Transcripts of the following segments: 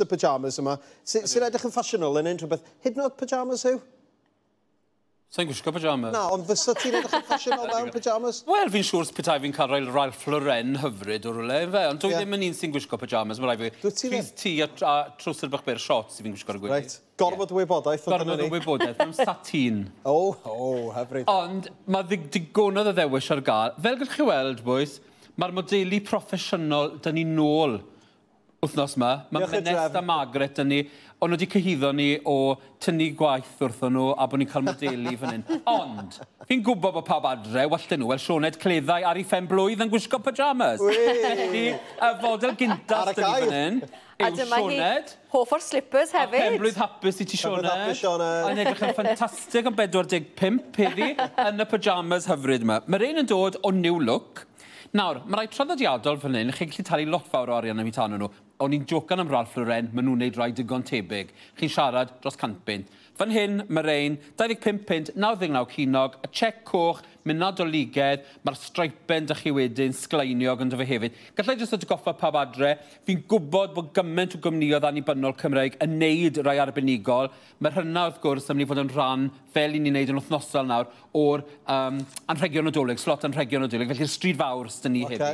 y pyjamas yma. Sy'n edrych yn ffasiynol yn unrhyw beth. Hyd yn oed pyjamas yw? Sa'n gwisgo pyjamas? Na, ond fysa ti'n edrych yn ffasiynol mewn pyjamas? Wel, fi'n siŵr petai fi'n cael rhai Ralph Lauren hyfryd o rhywle, fe. Ond dwi ddim yn un sy'n gwisgo pyjamas, mae rhaid fi. Dwyt ti ddim? Crys T a trwser bach byr, shorts sy'n fi'n gwisgo ar y gwely. Reit. Gormod o wybodaeth. Gormod o wybodaeth, mewn satin. O, hyfryd. Ond mae digonodd o ddewis ar gael. Fel gallwch chi weld, boys, mae'r modeli proffesiynol, dyn ni nôl wythnos yma. Mae Menest a Margaret dyn ni, ond wedi cyhuddo ni o tynnu gwaith wrthon nhw a bod ni'n cael modeli fan hyn. Ond, fi'n gwybod bod pawb adre, wallten nhw, wel Sioned Cleddau ar ei phen blwydd yn gwisgo pyjamas. Felly, y fodel gyntaf dyn ni fan hyn yw Sioned. Hoff o'r slippers hefyd. A penblwydd hapus i ti, Sioned. Penblwydd hapus, Sioned. Mae'n edrych yn ffantastig am 45 heddi yn y pyjamas hyfryd yma. Mae'r un yn dod o New Look. Nawr, mae rai traddodiadol fan hyn, chi'n gallu talu lot fawr o arian am eu tanw nhw. O'n i'n jocan am Ralph Lauren, maen nhw'n neud rai digon tebyg. Chi'n siarad dros 100 punt. Fan hyn, mae rein, 25 punt, 99 ceiniog, y check coch, mynd nadoligedd, mae'r stripen dych chi wedyn, sgleiniog yn dyfa hefyd. Gallai jyst atgoffa pawb adre, fi'n gwybod bod gymaint o gwmnïoedd annibynnol Cymreig yn neud rai arbenigol. Mae hynna wrth gwrs yn mynd i fod yn rhan, fel i ni'n neud yn wythnosol nawr, o'r anrhegion Nadolig, slot anrhegion Nadolig, felly'r stryd fawr sydd ni heddi.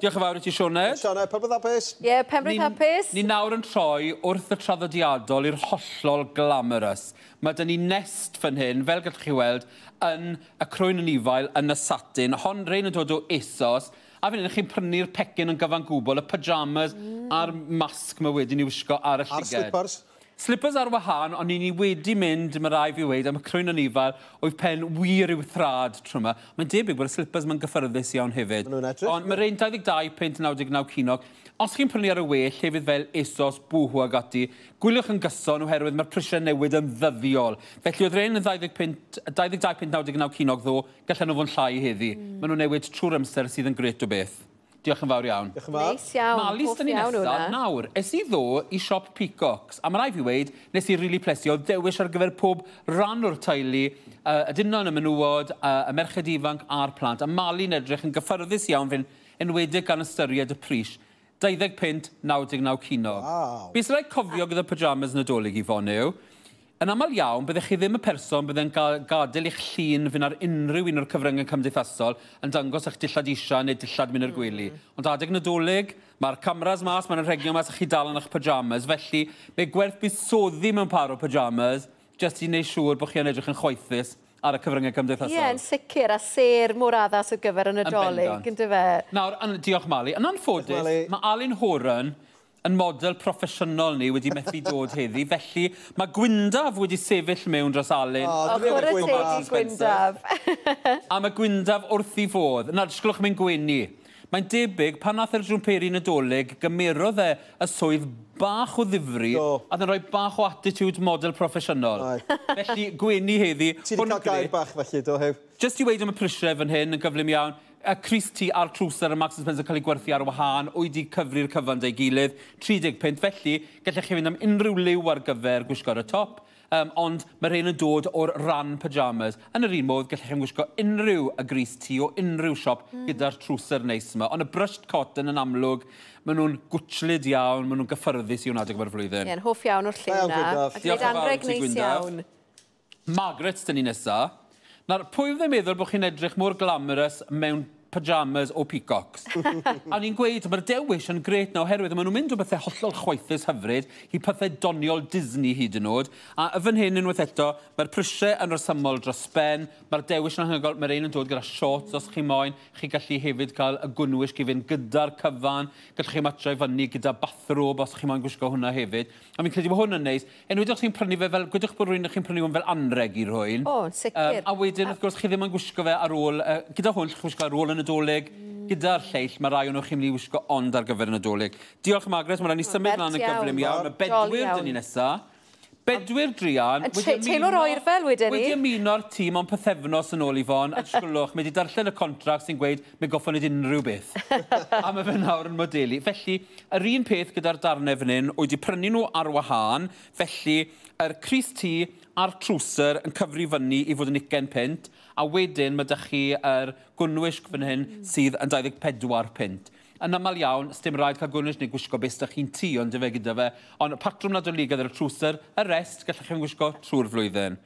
Diolch yn fawr i ti, Sioned. Sioned, penblwydd hapus. Ie, penblwydd hapus. Ni nawr yn troi wrth y traddodiadol i'r hollol glamorous. Mae dyn ni Nest fan hyn, fel gallwch chi weld, yn y crwyn anifail, yn y satin. Hon rein yn dod o ASOS. A fan hyn, chi'n prynu'r pecyn yn gyfan gwbl, y pyjamas a'r masg mae wedyn i wisgo ar y llyged. A'r slippers. Slippers ar wahân, ond ni wedi mynd, mae rai fi weid, am y crwyn anifail, oedd pen wir i'w thrad trwy yma. Mae'n debyg bod y slippers ma'n gyffyrddus iawn hefyd. Maen nhw'n edrych. Ond mae'r ein 22 punt 99 ceiniog. Os chi'n prynu ar y we, llefydd fel ASOS, Boohoo ag ati, gwyliwch yn gyson oherwydd mae'r prisiau newid yn ddyddiol. Felly oedd rhain yn 22 punt 99 ceiniog ddo, gallan nhw fod yn llai heddi. Maen nhw'n newid trwy'r amser sydd yn gret o beth. Diolch yn fawr iawn. Diolch yn fawr. Neis iawn. Mali, Hoff dyn ni iawn nesaf. hwnna. Nawr, es i ddo i siop Peacocks, a mae rai fi weid, nes i rili plesio, dewis ar gyfer pob rhan o'r teulu, y dynion, y menywod, y merched ifanc a'r plant. A Mali'n edrych yn gyffyrddus iawn fan enwedig gan ystyried y pris. 20 punt, 99 ceiniog. Waw. Be sy'n rhaid cofio gyda pyjamas Nadolig i fon yw, yn aml iawn, byddech chi ddim y person byddai'n gadael eich llun fynd ar unrhyw un o'r cyfryngau cymdeithasol yn dangos eich dillad isio neu dillad mynd i'r gwely. Ond adeg Nadolig, mae'r cameras mas, mae'r anrhegion mas, a chi dal yn eich pyjamas. Felly, mae gwerth buddsoddi mewn par o pyjamas, jyst i wneud siŵr bod chi yn edrych yn chwaethus ar y cyfryngau cymdeithasol. Ie, yn sicr, a sêr mor addas ar gyfer y Nadolig, bendant. yndyfe? Nawr, diolch Mali. Yn anffodus, Diolch, Mali. mae Alun Horan yn model proffesiynol ni wedi methu dod heddi, felly mae Gwyndaf wedi sefyll mewn dros Alun. O, O, dwi'n chwarae meddwl teg i Gwyndaf. Gwyndaf. A mae Gwyndaf wrth ei fodd. Na, disgwylwch mae'n gwenu. Mae'n debyg, pan nath yr jwmperi Nadolig, gymerodd e y swydd bach o ddifri, Do. a oedd yn rhoi bach o attitude model proffesiynol. Ai. Felly, gwenu heddi. Ti wedi hwn cael gair grêt. bach felly, do, Huw? Just i weid am y prisiau fan hyn yn gyflym iawn, y crys T a'r trwser y Marks and Spencer cael ei gwerthu ar wahân, wedi cyfri'r cyfan da'i gilydd, 30 punt. Felly, gallech chi fynd am unrhyw liw ar gyfer gwisgo ar y top, ond mae rhain yn dod o'r ran pyjamas. Yn yr un modd, gallech chi'n gwisgo unrhyw y grys T o unrhyw siop gyda'r trwser neis yma. Ond y brushed cotton yn amlwg, maen nhw'n gwtchlyd iawn, maen nhw'n gyffyrddus i adeg yma'r flwyddyn. Ie, yn hoff iawn o'r lliw Da iawn, na. Gwyndaf. A gwneud Diolch yn fawr anrheg i ti, neis Gwyndaf. iawn. Margaret, dyn ni nesa. Nawr, pwy fydd yn meddwl bod chi'n edrych mor glamorous mewn pyjamas o Peacocks? A ni'n gweud, mae'r dewis yn gret na oherwydd maen nhw'n mynd o bethau hollol chwaethus hyfryd i pethau doniol Disney hyd yn oed. A fan hyn unwaith eto, mae'r prisiau yn resymol dros ben, mae'r dewis yn anhygoel, mae'r un yn dod gyda shorts os chi moyn, chi gallu hefyd cael y gwnwisg i fynd gyda'r cyfan, gallwch chi matcho i fyny gyda bathrobe os chi moyn gwisgo hwnna hefyd. A fi'n credu bod hwn yn neis, enwedig os chi'n prynu fe fel, gwedwch bod rhywun chi'n prynu hwn fel anreg i rhywun. O, yn sicr. A wedyn, wrth gwrs, chi ddim yn gwisgo fe ar ôl, gyda hwn, chi'n gwisgo ar ôl y Nadolig, gyda'r lleill, mae rai o'n nhw chi'n mynd i wisgo ond ar gyfer y Nadolig. Diolch, Margaret, mae rhaid ni symud Bert mlaen yn iawn. gyflym iawn. Mae Jolly bedwyr iawn. dyn ni nesa. Bedwyr druan. Yn teimlo'r oerfel wedyn ni. Wedi ymuno'r tîm ond pythefnos yn ôl i fon, a disgwylwch, mae wedi darllen y contract sy'n gweud mae goffon nid unrhyw beth. A mae fe nawr yn modelu. Felly, yr un peth gyda'r darnau fan hyn, wedi prynu nhw ar wahân, felly yr crys T a'r trwser yn cyfri fyny i fod yn 20 punt, a wedyn mae dych chi yr gwnwisg fan hyn sydd yn 24 punt. Yn aml iawn, sdim rhaid cael gwnish neu gwisgo beth ydych chi'n tŷ, ond dyfe gyda fe. Ond patrwm Nadoligaidd ar y trwser, y rest gallech chi'n gwisgo trwy'r flwyddyn.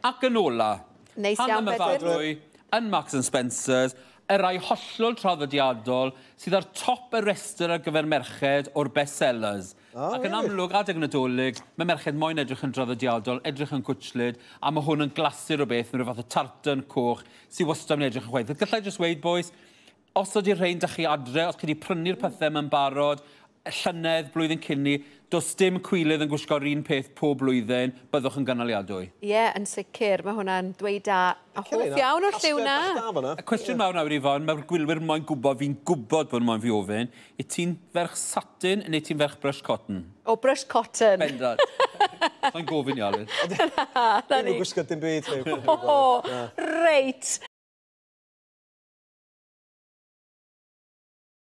Ac yn ola, Neis Hannah iawn, Bedwyr. Myfadwy, yn Marks and Spencer's, y rai hollol traddodiadol sydd ar top y restr ar gyfer merched o'r bestsellers. Oh, Ac yn really? amlwg, adeg Nadolig, mae merched moyn edrych yn draddodiadol, edrych yn cwtchlyd, a mae hwn yn glasur o beth, mae rhyw fath o tartan coch sydd wastad yn edrych yn chwaith. Gallai jyst weud, boys, os ydy'r rhain da chi adre, os chi wedi prynu'r pethau yma'n barod, llynedd, blwyddyn cyn ni, does dim cwilydd yn gwisgo'r un peth pob blwyddyn, byddwch yn gynaliadwy. Ie, yeah, yn sicr, mae hwnna'n dweud da. A hoff iawn o'r lliw na. Y cwestiwn mawr nawr, Ifon, mae'r gwylwyr moyn gwybod, fi'n gwybod bod moyn fi ofyn, i ti'n ferch satin neu ti'n ferch brush cotton? O, brush cotton. Bendant. Mae'n gofyn i Alun. Dwi'n gwisgo dim byd. O, reit.